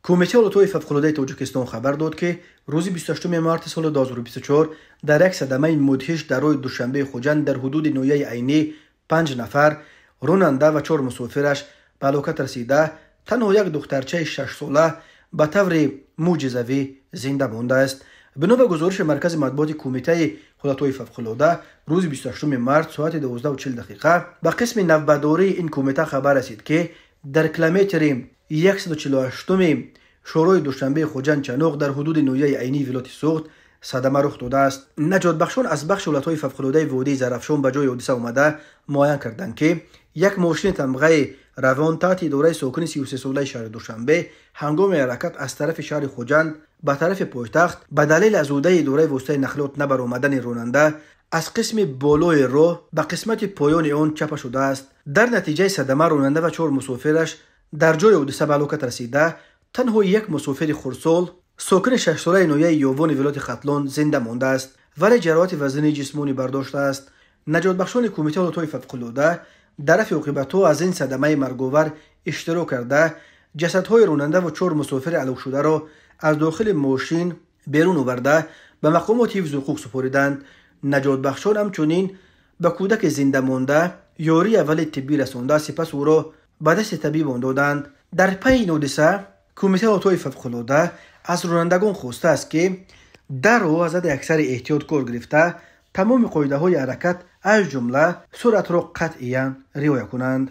Кумитаи ҳолатҳои фавқулодаи Тоҷикистон хабар дод, ки рӯзи 28 марти соли 2024 дар як садамаи мудҳиш дар роҳи Душанбеи Хуҷанд дар ҳудуди ноҳияи Айнӣ 5 нафар, ронанда ва 4 мусофираш ба ҳалокат расида, танҳо як духтарчаи 6-сола ба таври мӯъҷизавӣ зинда мондааст. Бино ба гузориши Маркази матбуоти Кумитаи ҳолатҳои фавқулода, рӯзи 28 март соати 12:40 ба қисми навбатдории ин кумита хабар расид, ки дар километри 148 шӯрои Душанбеи Хуҷанд Чаноқ дар ҳудуди ноҳияи Айнии вилояти Суғд садама рух додааст. Наҷотбахшон аз бахши ҳолатҳои фавқулодаи водии Зарафшон ба ҷои ҳодиса омада муайян карданд, ки як мошини тамғаи Равон таҳти идораи сокини 33-солаи шаҳри Душанбе ҳангоми ҳаракат аз тарафи шаҳри Хуҷанд ба тарафи пойтахт ба далели аз ӯҳдаи идораи воситаи нақлиёт набаромадани ронанда аз қисми болои роҳ ба қисмати поёни он чапа шудааст. Дар натиҷаи садама ронанда ва 4 мусофираш дар ҷои ҳодиса ба ҳалокат расида, танҳо як мусофири хурдсол, сокини 6-солаи ноҳияи Ёвони вилояти Хатлон зинда мондааст, вале ҷароҳати вазнини ҷисмонӣ бардоштааст. Наҷотбахшони Кумитаи ҳолатҳои фавқулода дар рафъи оқибатҳо аз ин садамаи марговар иштирок карда, ҷасадҳои ронанда ва 4 мусофири ҳалокшударо аз дохили мошин берун оварда ба мақомоти ҳифзи ҳуқуқ супориданд. Наҷотбахшон ҳамчунин ба кӯдаки зинда монда ёрии аввали тиббӣ расонда, сипас ӯро ба дасти табибон доданд. Дар пайи ин ҳодиса Кумитаи ҳолатҳои фавқулода аз ронандагон хостааст, ки дар роҳ аз ҳадди аксари эҳтиёт кор гирифта, тамоми қоидаҳои ҳаракат аз ҷумла суръатро қатъиян риоя кунанд.